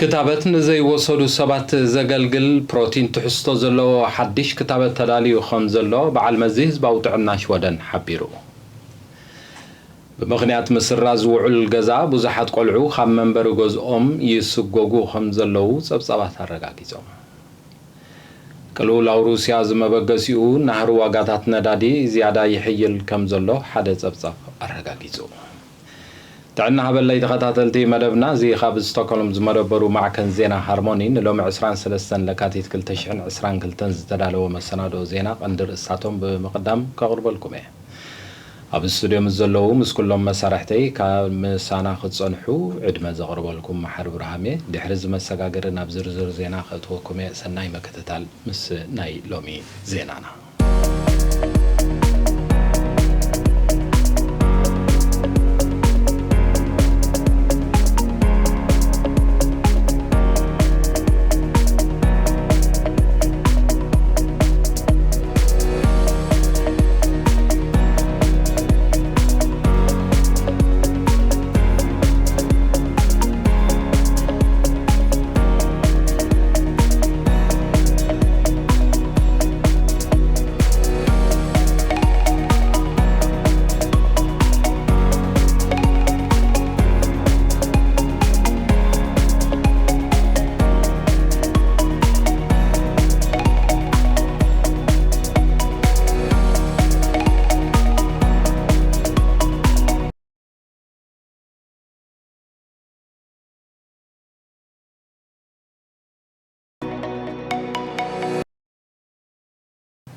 ክታበት ንዘይወሰዱ ሰባት ዘገልግል ፕሮቲን ትሕዝቶ ዘለዎ ሓድሽ ክታበት ተዳልዩ ከም ዘሎ በዓል መዚ ህዝባዊ ጥዕና ሽወደን ሓቢሩ። ብምኽንያት ምስራዝ ውዑል ገዛ ብዙሓት ቆልዑ ካብ መንበሪ ገዝኦም ይስጎጉ ከም ዘለዉ ጸብጻባት ኣረጋጊጾም። ቅልውላው ሩስያ ዝመበገሲኡ ናህሪ ዋጋታት ነዳዲ ዝያዳ ይሕይል ከም ዘሎ ሓደ ጸብጻብ ኣረጋጊጹ። ጥዕና ሃበለይ ተኸታተልቲ መደብና፣ እዚ ካብ ስቶክሆልም ዝመደበሩ ማዕከን ዜና ሃርሞኒ ንሎሚ ዕስራን ሰለስተን ለካቲት ክልተ ሽሕን ዕስራን ክልተን ዝተዳለወ መሰናድኦ ዜና ቀንዲ ርእስታቶም ብምቕዳም ከቕርበልኩም እየ። ኣብ ስቱድዮ ምስ ዘለዉ ምስ ኩሎም መሳርሕተይ ካብ ምሳና ክትጸንሑ ዕድመ ዘቕርበልኩም መሓሪ ብርሃም እየ። ድሕሪ እዚ መሰጋገሪ ናብ ዝርዝር ዜና ከእትወኩም እየ። ሰናይ ምክትታል ምስ ናይ ሎሚ ዜናና።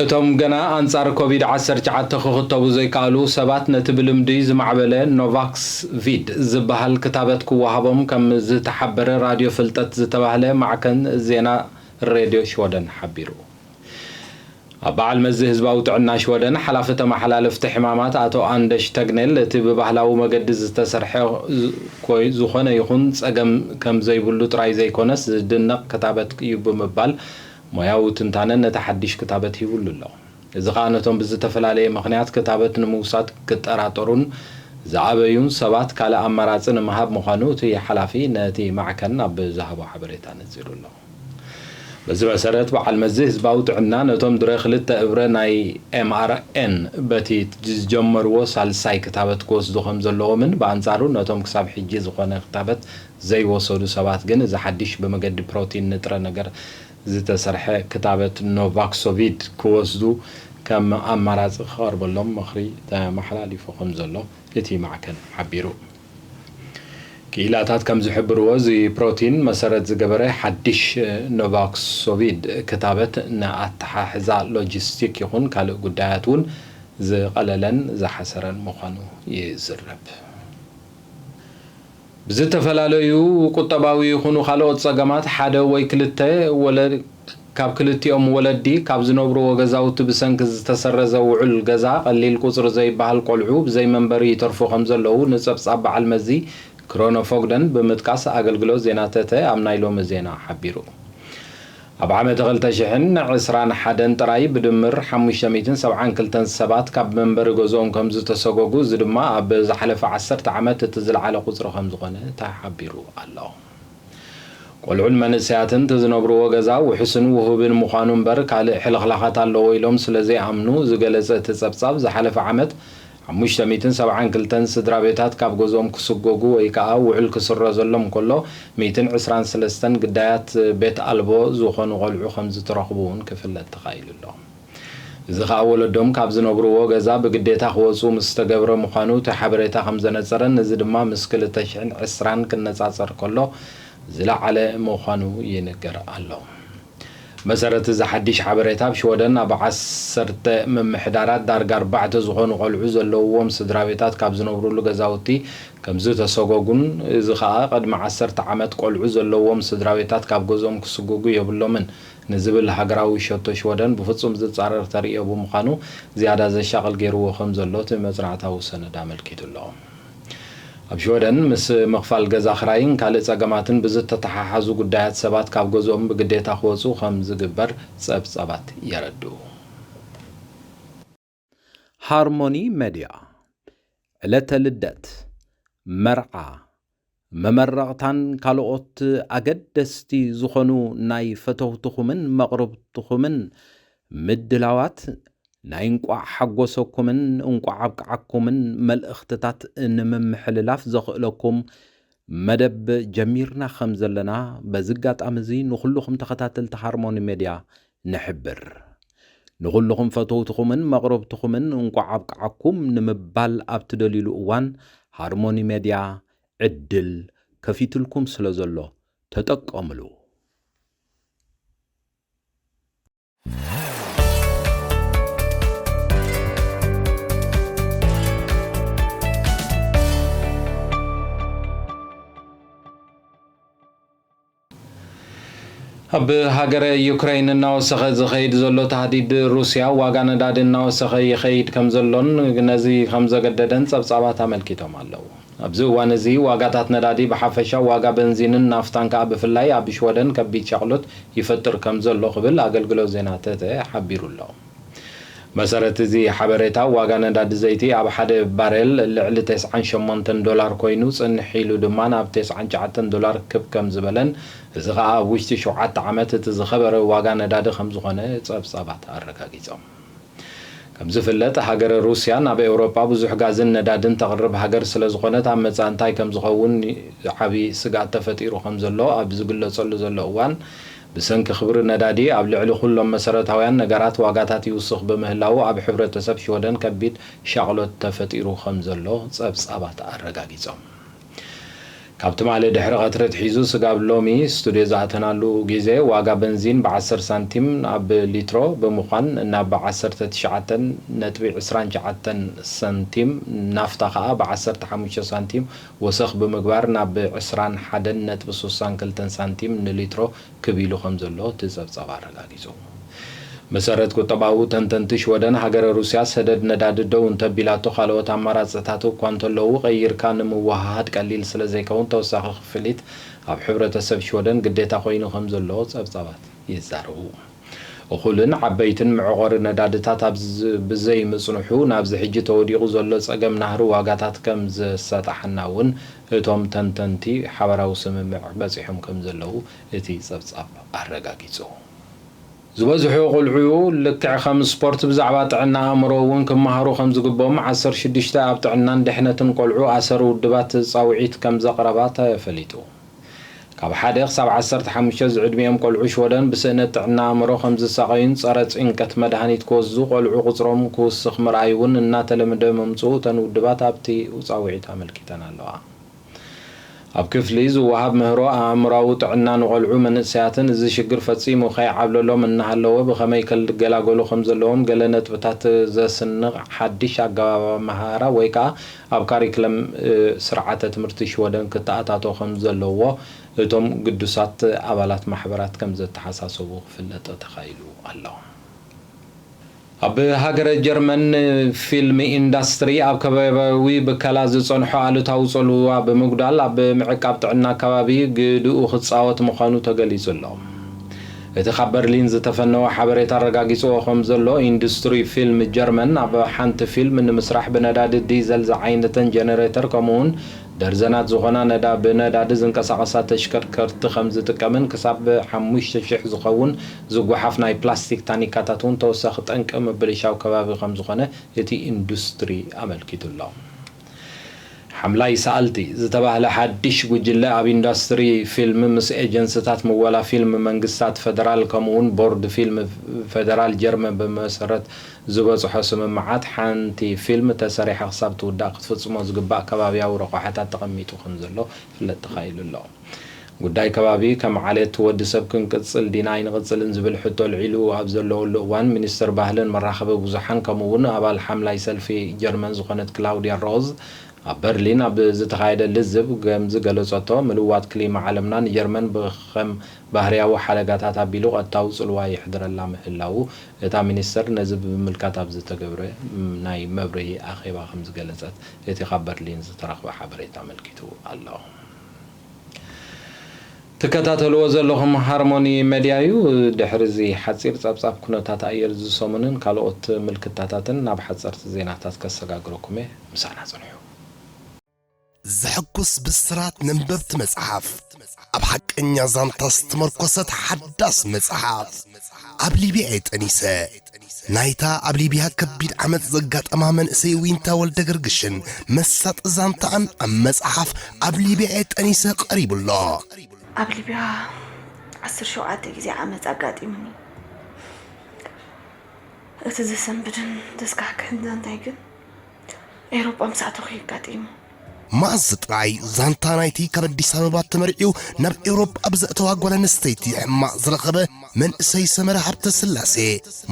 እቶም ገና ኣንጻር ኮቪድ ዓሰርተ ትሽዓተ ክኽተቡ ዘይከኣሉ ሰባት ነቲ ብልምዲ ዝማዕበለ ኖቫክስቪድ ዝበሃል ክታበት ክወሃቦም ከም ዝተሓበረ ራድዮ ፍልጠት ዝተባህለ ማዕከን ዜና ሬድዮ ሽወደን ሓቢሩ። ኣብ በዓል መዚ ህዝባዊ ጥዕና ሽወደን ሓላፊ ተመሓላለፍቲ ሕማማት ኣቶ ኣንደሽ ተግኔል፣ እቲ ብባህላዊ መገዲ ዝተሰርሐ ኮይ-፣ ዝኾነ ይኹን ጸገም ከም ዘይብሉ ጥራይ ዘይኮነስ ዝድነቕ ክታበት እዩ ብምባል ሞያዊ ትንታነ ነቲ ሓድሽ ክታበት ሂቡሉ ኣሎ። እዚ ኸኣ ነቶም ብዝተፈላለየ ምኽንያት ክታበት ንምውሳድ ክጠራጠሩን ዝኣበዩን ሰባት ካልእ ኣማራጺ ንምሃብ ምዃኑ እቲ ሓላፊ ነቲ ማዕከን ኣብ ዝሃቦ ሓበሬታ ነጺሩ ኣሎ። በዚ መሰረት በዓል መዚ ህዝባዊ ጥዕና ነቶም ድረ ክልተ እብረ ናይ ኤምኣርኤን በቲ ዝጀመርዎ ሳልሳይ ክታበት ክወስዱ ከም ዘለዎምን ብኣንጻሩ ነቶም ክሳብ ሕጂ ዝኾነ ክታበት ዘይወሰዱ ሰባት ግን እዚ ሓድሽ ብመገዲ ፕሮቲን ንጥረ ነገር ዝተሰርሐ ክታበት ኖቫክሶቪድ ክወስዱ ከም ኣማራጺ ክቐርበሎም ምኽሪ ተመሓላሊፉ ከም ዘሎ እቲ ማዕከን ሓቢሩ። ክኢላታት ከም ዝሕብርዎ፣ እዚ ፕሮቲን መሰረት ዝገበረ ሓድሽ ኖቫክሶቪድ ክታበት ንኣተሓሕዛ ሎጂስቲክ ይኹን ካልእ ጉዳያት እውን ዝቐለለን ዝሓሰረን ምዃኑ ይዝረብ። ብዝተፈላለዩ ቁጠባዊ ይኹኑ ካልኦት ጸገማት ሓደ ወይ ክልተ ወለ-፣ ካብ ክልቲኦም ወለዲ ካብ ዝነብርዎ ገዛውቲ ብሰንኪ ዝተሰረዘ ውዑል ገዛ ቀሊል ቁጽሪ ዘይበሃል ቆልዑ ብዘይ መንበሪ ይተርፉ ከም ዘለዉ ንጸብጻብ በዓል መዚ ክሮኖፎግደን ብምጥቃስ ኣገልግሎት ዜና ተተ ኣብ ናይ ሎሚ ዜና ሓቢሩ። ኣብ ዓመት ክልተ ሽሕን ዕስራን ሓደን ጥራይ ብድምር ሓሙሽተ ሚእትን ሰብዓን ክልተን ሰባት ካብ መንበሪ ገዝኦም ከም ዝተሰጎጉ፣ እዚ ድማ ኣብ ዝሓለፈ ዓሰርተ ዓመት እቲ ዝለዓለ ቁጽሪ ከም ዝኾነ ተሓቢሩ ኣሎ። ቆልዑን መንእሰያትን እቲ ዝነብርዎ ገዛ ውሑስን ውሁብን ምዃኑ እምበር ካልእ ሕልኽላኻት ኣለዎ ኢሎም ስለ ዘይኣምኑ ዝገለጸ እቲ ጸብጻብ፣ ዝሓለፈ ዓመት ሓሙሽተ ሚእትን ሰብዓን ክልተን ስድራ ቤታት ካብ ገዝኦም ክስጎጉ ወይ ከኣ ውዕል ክስረዘሎም ከሎ፣ ሚእትን ዕስራን ሰለስተን ግዳያት ቤት ኣልቦ ዝኾኑ ቆልዑ ከም ዝተረኽቡ እውን ክፍለጥ ተኻኢሉ ኣሎ። እዚ ከኣ ወለዶም ካብ ዝነብርዎ ገዛ ብግዴታ ክወጹ ምስ ተገብረ ምዃኑ እቲ ሓበሬታ ከም ዘነጸረን፣ እዚ ድማ ምስ ክልተ ሽሕን ዕስራን ክነጻጸር ከሎ ዝለዓለ ምዃኑ ይንገር ኣሎ። መሰረት እዚ ሓድሽ ሓበሬታ፣ ኣብ ሽወደን ኣብ ዓሰርተ ምምሕዳራት ዳርጋ ኣርባዕተ ዝኾኑ ቆልዑ ዘለውዎም ስድራ ቤታት ካብ ዝነብሩሉ ገዛውቲ ከም ዝተሰጎጉን፣ እዚ ኸኣ ቅድሚ ዓሰርተ ዓመት ቆልዑ ዘለዎም ስድራ ቤታት ካብ ገዝኦም ክስጉጉ የብሎምን ንዝብል ሃገራዊ ሸቶ ሽወደን ብፍጹም ዝጻረር ተርእዮ ብምዃኑ ዝያዳ ዘሻቕል ገይርዎ ከም ዘሎ እቲ መጽናዕታዊ ሰነድ ኣመልኪቱ ኣሎ። ኣብ ሽወደን ምስ ምኽፋል ገዛ ክራይን ካልእ ጸገማትን ብዝተተሓሓዙ ጉዳያት ሰባት ካብ ገዝኦም ብግዴታ ክወጹ ከም ዝግበር ጸብጻባት የረድኡ። ሃርሞኒ መድያ፣ ዕለተ ልደት፣ መርዓ፣ መመረቕታን ካልኦት ኣገደስቲ ዝኾኑ ናይ ፈተውትኹምን መቕርብትኹምን ምድላዋት ናይ እንቋዕ ሓጎሰኩምን እንቋዕ ኣብቅዓኩምን መልእኽትታት ንምምሕልላፍ ዘኽእለኩም መደብ ጀሚርና ከም ዘለና በዚ ኣጋጣሚ እዚ ንኹልኹም ተኸታተልቲ ሃርሞኒ ሜድያ ንሕብር። ንኹልኹም ፈተውትኹምን መቕረብትኹምን እንቋዕ ኣብቅዓኩም ንምባል ኣብ ትደልዩሉ እዋን ሃርሞኒ ሜድያ ዕድል ከፊትልኩም ስለ ዘሎ ተጠቀምሉ። ኣብ ሃገረ ዩክረይን እናወሰኸ ዝኸይድ ዘሎ ታህዲድ ሩስያ፣ ዋጋ ነዳዲ እናወሰኸ ይኸይድ ከም ዘሎን ነዚ ከም ዘገደደን ጸብጻባት ኣመልኪቶም ኣለዉ። ኣብዚ እዋን እዚ ዋጋታት ነዳዲ ብሓፈሻ፣ ዋጋ በንዚንን ናፍታን ከኣ ብፍላይ ኣብ ሽወደን ከቢድ ሻቕሎት ይፈጥር ከም ዘሎ ክብል ኣገልግሎት ዜና ተተ ሓቢሩ ኣሎ። መሰረት እዚ ሓበሬታ፣ ዋጋ ነዳዲ ዘይቲ ኣብ ሓደ ባሬል ልዕሊ ተስዓን ሸሞንተን ዶላር ኮይኑ፣ ጽንሕ ኢሉ ድማ ናብ ተስዓን ትሽዓተን ዶላር ክብ ከም ዝበለን፣ እዚ ኸኣ ኣብ ውሽጢ ሸውዓተ ዓመት እቲ ዝኸበረ ዋጋ ነዳዲ ከም ዝኾነ ጸብጻባት ኣረጋጊጾም። ከም ዝፍለጥ፣ ሃገረ ሩስያ ናብ ኤውሮጳ ብዙሕ ጋዝን ነዳድን ተቕርብ ሃገር ስለ ዝኾነት፣ ኣብ መጻኢ እንታይ ከም ዝኸውን ዓቢ ስግኣት ተፈጢሩ ከም ዘሎ ኣብ ዝግለጸሉ ዘሎ እዋን፣ ብሰንኪ ክብሪ ነዳዲ ኣብ ልዕሊ ኩሎም መሰረታውያን ነገራት ዋጋታት ይውስኽ ብምህላዉ፣ ኣብ ሕብረተሰብ ሽወደን ከቢድ ሻቕሎት ተፈጢሩ ከም ዘሎ ጸብጻባት ኣረጋጊጾም። ካብ ትማሊ ድሕሪ ቀትሪ ኣትሒዙ ስጋብ ሎሚ ስቱድዮ ዝኣተናሉ ግዜ፣ ዋጋ በንዚን ብ ዓሰርተ ሳንቲም ኣብ ሊትሮ ብምዃን፣ ናብ ዓሰርተ ትሽዓተ ነጥቢ ዕስራን ትሽዓተን ሳንቲም፣ ናፍታ ከኣ ብ ዓሰርተ ሓሙሽተ ሳንቲም ወሰኽ ብምግባር፣ ናብ ዕስራን ሓደን ነጥቢ ስሳን ክልተን ሳንቲም ንሊትሮ ክብ ኢሉ ከም ዘሎ እቲ ጸብጻብ ኣረጋጊጹ። መሰረት ቁጠባዊ ተንተንቲ ሽወደን፣ ሃገረ ሩስያ ሰደድ ነዳዲ ደው እንተቢላቶ፣ ካልኦት ኣማራጽታት እኳ እንተለዉ፣ ቀይርካ ንምውህሃድ ቀሊል ስለ ዘይከውን፣ ተወሳኺ ክፍሊት ኣብ ሕብረተሰብ ሽወደን ግዴታ ኮይኑ ከም ዘሎ ጸብጻባት ይዛረቡ። እኹልን ዓበይትን መዕቆሪ ነዳድታት ኣብ ዝ-፣ ብዘይምጽንሑ፣ ናብዚ ሕጂ ተወዲቑ ዘሎ ጸገም ናህሪ ዋጋታት ከም ዘሳጥሓና እውን እቶም ተንተንቲ ሓበራዊ ስምምዕ በጺሖም ከም ዘለዉ እቲ ጸብጻብ ኣረጋጊጹ። ዝበዝሑ ቁልዑ ልክዕ ከም ስፖርት ብዛዕባ ጥዕና ኣእምሮ እውን ክመሃሩ ከም ዝግብኦም ዓሰርተ ሽዱሽተ ኣብ ጥዕናን ድሕነትን ቆልዑ ኣሰር ውድባት ጻውዒት ከም ዘቕረባ ተፈሊጡ። ካብ ሓደ ክሳብ ዓሰርተ ሓሙሽተ ዝዕድሚኦም ቆልዑ ሽወደን ብስእነት ጥዕና ኣእምሮ ከም ዝሳቐዩን ጸረ ጭንቀት መድሃኒት ክወስዱ ቆልዑ ቁጽሮም ክውስኽ ምርኣይ እውን እናተለምደ ምምጽኡ እተን ውድባት ኣብቲ ጻውዒት ኣመልኪተን ኣለዋ። ኣብ ክፍሊ ዝወሃብ ምህሮ ኣእምሮኣዊ ጥዕና ንቖልዑ መንእሰያትን፣ እዚ ሽግር ፈጺሙ ከይዓብለሎም እናሃለወ ብኸመይ ክገላገሉ ከም ዘለዎም ገለ ነጥብታት ዘስንቕ ሓድሽ ኣገባብ ኣመሃህራ ወይ ከኣ ኣብ ካሪክለም፣ እ፣ ስርዓተ ትምህርቲ ሽወደን ክተኣታቶ ከም ዘለዎ እቶም ግዱሳት ኣባላት ማሕበራት ከም ዘተሓሳሰቡ ክፍለጥ ተኻኢሉ ኣሎ። ኣብ ሃገረ ጀርመን ፊልም ኢንዳስትሪ ኣብ ከባቢያዊ ብከላ ዝጸንሖ ኣሉታዊ ጽልዋ ብምጉዳል ኣብ ምዕቃብ ጥዕና ከባቢ ግድኡ ክጻወት ምዃኑ ተገሊጹ ኣሎ። እቲ ካብ በርሊን ዝተፈነወ ሓበሬታ ኣረጋጊጽዎ ከም ዘሎ፣ ኢንዱስትሪ ፊልም ጀርመን ኣብ ሓንቲ ፊልም ንምስራሕ ብነዳዲ ዲዘል ዝዓይነተን ጀነሬተር ከምኡውን ደርዘናት ዝኾና ነዳ-፣ ብነዳዲ ዝንቀሳቐሳ ተሽከርከርቲ ከም ዝጥቀምን ክሳብ ሓሙሽተ ሽሕ ዝኸውን ዝጓሓፍ ናይ ፕላስቲክ ታኒካታት እውን ተወሳኺ ጠንቂ ምብልሻው ከባቢ ከም ዝኾነ እቲ ኢንዱስትሪ ኣመልኪቱ ኣሎ። ሓምላይ ሰኣልቲ ዝተባህለ ሓድሽ ጉጅለ ኣብ ኢንዱስትሪ ፊልም ምስ ኤጀንስታት ምወላ ፊልም መንግስታት ፈደራል ከምኡውን ቦርድ ፊልም ፈደራል ጀርመን ብመሰረት ዝበጽሖ ስምምዓት ሓንቲ ፊልም ተሰሪሓ ክሳብ ትውዳእ ክትፍጽሞ ዝግባእ ከባብያዊ ረቋሕታት ተቐሚጡ ከም ዘሎ ክፍለጥ ተኻኢሉ ኣሎ። ጉዳይ ከባቢ ከም ዓሌት ወዲ ሰብ ክንቅጽል ዲና ኣይንቕጽልን ዝብል ሕቶ ኣልዒሉ ኣብ ዘለወሉ እዋን፣ ሚኒስትር ባህልን መራኸቢ ብዙሓን ከምኡ እውን ኣባል ሓምላይ ሰልፊ ጀርመን ዝኾነት ክላውድያ ሮዝ ኣብ በርሊን ኣብ ዝተኻየደ ልዝብ ከም ዝገለጸቶ፣ ምልዋጥ ክሊማ ዓለምና ንጀርመን ብኸም ባህርያዊ ሓደጋታት ኣቢሉ ቀጥታዊ ጽልዋ የሕድረላ ምህላዉ እታ ሚኒስተር ነዚ ብምምልካት ኣብ ዝተገብረ ናይ መብርሂ ኣኼባ ከም ዝገለጸት እቲ ካብ በርሊን ዝተረኽበ ሓበሬታ ኣመልኪቱ ኣሎ። ትከታተልዎ ዘለኹም ሃርሞኒ መድያ እዩ። ድሕሪ እዚ ሓጺር ጸብጻብ ኩነታት ኣየር እዚ ሰሙንን ካልኦት ምልክታታትን ናብ ሓጸርቲ ዜናታት ከሰጋግረኩም እየ። ምሳና ጽንሑ። ዘሐጉስ ብስራት ነንበብቲ መጽሓፍ፣ ኣብ ሓቀኛ ዛንታ ዝተመርኮሰት ሓዳስ መጽሓፍ፣ ኣብ ሊብያ እየ ጠኒሰ። ናይታ ኣብ ሊብያ ከቢድ ዓመጽ ዘጋጠማ መንእሰይ ዊንታ ወልደ ገርግሽን መሳጢ ዛንታኣን ኣብ መጽሓፍ ኣብ ሊብያ እየ ጠኒሰ ቀሪቡ ኣሎ። ኣብ ሊብያ ዓሰርተ ሸውዓተ ግዜ ዓመጽ ኣጋጢሙኒ። እቲ ዘሰንብድን ዘስካሕክሕን ዛንታይ ግን ኤውሮጳ ምስ ኣተኹ የጋጢሙ። መኣዝ ጥራይ ዛንታ ናይቲ ካብ ኣዲስ ኣበባ ተመርዕዩ ናብ ኤውሮጳ ብዘእተዋ ጓል ኣንስተይቲ ሕማቕ ዝረኸበ መንእሰይ ሰመረ ሃብተ ስላሴ፣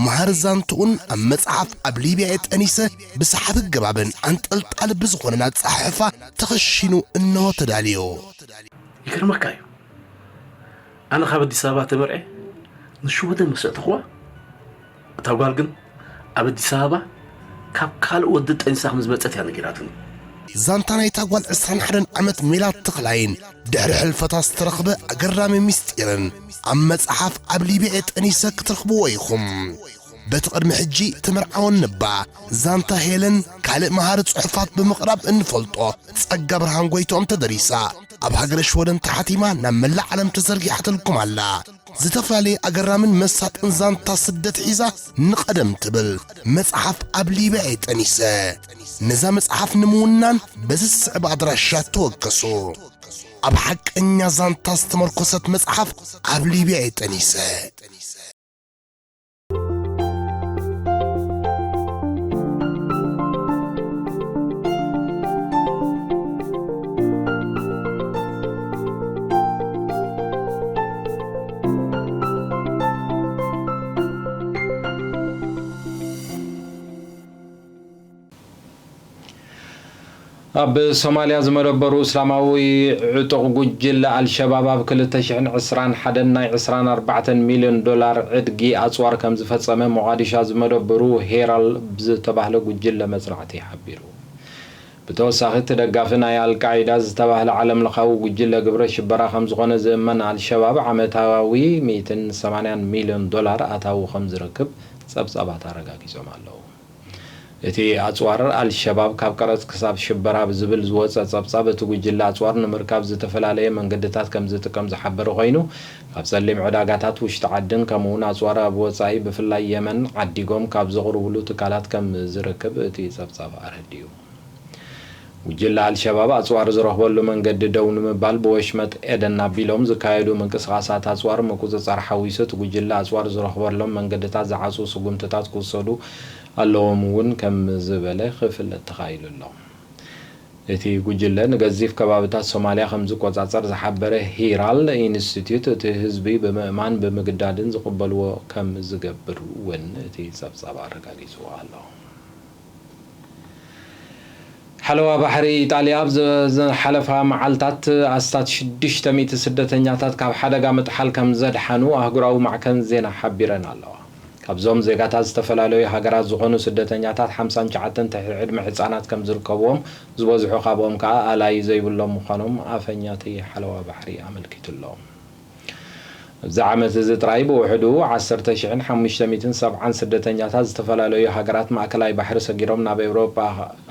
መሃር ዛንትኡን ኣብ መጽሓፍ ኣብ ሊብያ እየ ጠኒሰ ብሰሓቢ ገባብን ኣንጠልጣሊ ብዝኾነን ኣጸሓሕፋ ተኸሺኑ እንሆ ተዳልዩ። ይገርመካ እዩ። ኣነ ካብ ኣዲስ ኣበባ ተመርዐ ንሽወደን ምስ ኣእተኽዋ፣ እታ ጓል ግን ኣብ ኣዲስ ኣበባ ካብ ካልእ ወዲ ጠኒሳ ከም ዝመጸት እያ ነጊራትኒ። ዛንታ ናይታ ጓል ዕስራን ሓደን ዓመት ሜላት ተኽላይን ድሕሪ ሕልፈታ ዝተረኽበ ኣገራሚ ምስጢርን ኣብ መጽሓፍ ኣብ ሊብያ እየ ጠኒሰ ክትረኽብዎ ኢኹም። በቲ ቅድሚ ሕጂ ተመርዓወን እባ ዛንታ ሄለን ካልእ መሃሪ ጽሑፋት ብምቕራብ እንፈልጦ ጸጋ ብርሃን ጎይትኦም ተደሪሳ ኣብ ሃገረ ሽወደን ተሓቲማ ናብ መላእ ዓለም ተዘርጊሓትልኩም ኣላ። ዝተፈላለየ ኣገራምን መሳጥን ዛንታ ስደት ሒዛ ንቐደም ትብል መጽሓፍ ኣብ ሊብያ እየ ጠኒሰ። ነዛ መጽሓፍ ንምውናን በዚ ዝስዕብ ኣድራሻ ተወከሱ። ኣብ ሓቀኛ ዛንታ ዝተመርኮሰት መጽሓፍ ኣብ ሊብያ እየ ጠኒሰ። ኣብ ሶማልያ ዝመደበሩ እስላማዊ ዕጡቕ ጉጅለ ኣልሸባብ ኣብ ክልተ ሽሕን ዕስራን ሓደን ናይ ዕስራን ኣርባዕተን ሚልዮን ዶላር ዕድጊ ኣጽዋር ከም ዝፈጸመ ሞቓዲሻ ዝመደበሩ ሄራል ብዝተባህለ ጉጅለ መጽናዕቲ ሓቢሩ። ብተወሳኺ እቲ ደጋፊ ናይ ኣልቃዒዳ ዝተባህለ ዓለምለኻዊ ጉጅለ ግብረ ሽበራ ከም ዝኾነ ዝእመን ኣልሸባብ ዓመታዊ ሚእትን ሰማንያን ሚልዮን ዶላር ኣታዊ ከም ዝረክብ ጸብጻባት ኣረጋጊጾም ኣለዉ። እቲ ኣጽዋር ኣልሸባብ ካብ ቀረጽ ክሳብ ሽበራ ብዝብል ዝወጸ ጸብጻብ፣ እቲ ጉጅለ ኣጽዋር ንምርካብ ዝተፈላለየ መንገድታት ከም ዝጥቀም ዝሓበረ ኮይኑ፣ ካብ ጸሊም ዕዳጋታት ውሽጢ ዓድን ከምኡውን ኣጽዋር ኣብ ወጻኢ ብፍላይ የመን ዓዲጎም ካብ ዘቕርብሉ ትካላት ከም ዝረክብ እቲ ጸብጻብ ኣረዲኡ። ጉጅለ ኣልሸባብ ኣጽዋር ዝረኽበሉ መንገዲ ደው ንምባል ብወሽመጥ ኤደን ኣቢሎም ዝካየዱ ምንቅስቓሳት ኣጽዋር ምቁጽጻር ሓዊሱ እቲ ጉጅለ ኣጽዋር ዝረኽበሎም መንገድታት ዝዓጽዉ ስጉምትታት ክውሰዱ ኣለዎም እውን ከም ዝበለ ክፍለጥ ተኻኢሉ ኣሎ። እቲ ጉጅለ ንገዚፍ ከባብታት ሶማልያ ከም ዝቆጻጸር ዝሓበረ ሂራል ኢንስቲትዩት፣ እቲ ህዝቢ ብምእማን ብምግዳድን ዝቕበልዎ ከም ዝገብር እውን እቲ ጸብጻብ ኣረጋጊጹ ኣሎ። ሓለዋ ባሕሪ ኢጣልያ ኣብ ዝሓለፋ መዓልታት ኣስታት ሽዱሽተ ሚእቲ ስደተኛታት ካብ ሓደጋ ምጥሓል ከም ዘድሓኑ ኣህጉራዊ ማዕከን ዜና ሓቢረን ኣለዋ። ካብዞም ዜጋታት ዝተፈላለዩ ሃገራት ዝኾኑ ስደተኛታት ሓምሳን ትሽዓተን ትሕቲ ዕድመ ህጻናት ከም ዝርከብዎም፣ ዝበዝሑ ካብኦም ከኣ ኣላዪ ዘይብሎም ምዃኖም ኣፈኛ እቲ ሓለዋ ባሕሪ ኣመልኪቱ ኣሎ። ኣብዚ ዓመት እዚ ጥራይ ብውሕዱ ዓሰርተ ሽሕን ሓሙሽተ ሚእትን ሰብዓን ስደተኛታት ዝተፈላለዩ ሃገራት ማእከላይ ባሕሪ ሰጊሮም ናብ ኤውሮጳ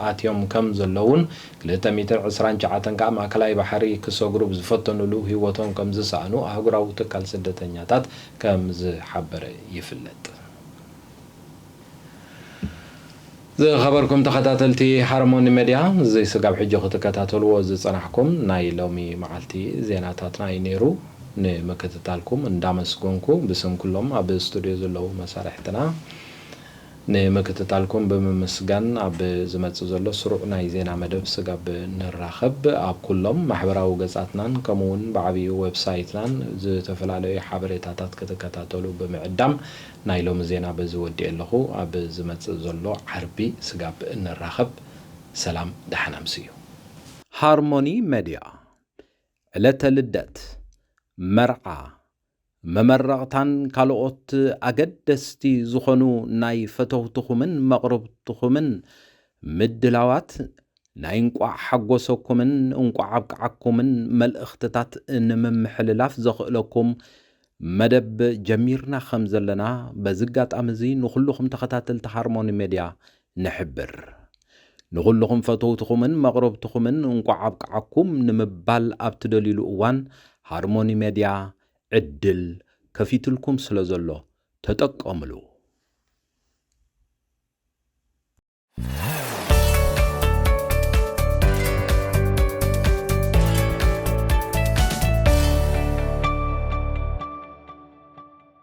ኣትዮም ከም ዘለዉን ክልተ ሚእትን ዕስራን ትሽዓተን ከኣ ማእከላይ ባሕሪ ክሰግሩ ብዝፈተኑሉ ህይወቶም ከም ዝሰኣኑ ኣህጉራዊ ትካል ስደተኛታት ከም ዝሓበረ ይፍለጥ። ዝኸበርኩም ተኸታተልቲ ሃርሞኒ ሜድያ፣ እዚ ስጋብ ሕጂ ክትከታተልዎ ዝጸናሕኩም ናይ ሎሚ መዓልቲ ዜናታትና እዩ ነይሩ። ንምክትታልኩም እንዳመስገንኩ፣ ብስም ኩሎም ኣብ ስቱድዮ ዘለዉ መሳርሕትና ንምክትታልኩም ብምምስጋን፣ ኣብ ዝመጽእ ዘሎ ስሩዕ ናይ ዜና መደብ ስጋብ ንራኸብ፣ ኣብ ኩሎም ማሕበራዊ ገጻትናን ከምኡውን ብዓብዩ ዌብሳይትናን ዝተፈላለዩ ሓበሬታታት ክትከታተሉ ብምዕዳም፣ ናይ ሎሚ ዜና በዚ ወዲኤ ኣለኹ። ኣብ ዝመጽእ ዘሎ ዓርቢ ስጋብ እንራኸብ ሰላም ደሓን ኣምስዩ። ሃርሞኒ መድያ፣ ዕለተ ልደት፣ መርዓ፣ መመረቕታን ካልኦት ኣገደስቲ ዝኾኑ ናይ ፈተውትኹምን መቕርብትኹምን ምድላዋት ናይ እንቋዕ ሓጎሰኩምን እንቋዕ ኣብቅዓኩምን መልእኽትታት ንምምሕልላፍ ዘኽእለኩም መደብ ጀሚርና ከም ዘለና በዚ ኣጋጣሚ እዚ ንኹልኹም ተኸታተልቲ ሃርሞኒ ሜድያ ንሕብር። ንኹልኹም ፈተውትኹምን መቕረብትኹምን እንቋዕ ኣብቅዓኩም ንምባል ኣብ ትደልዩሉ እዋን፣ ሃርሞኒ ሜድያ ዕድል ከፊትልኩም ስለ ዘሎ ተጠቀምሉ።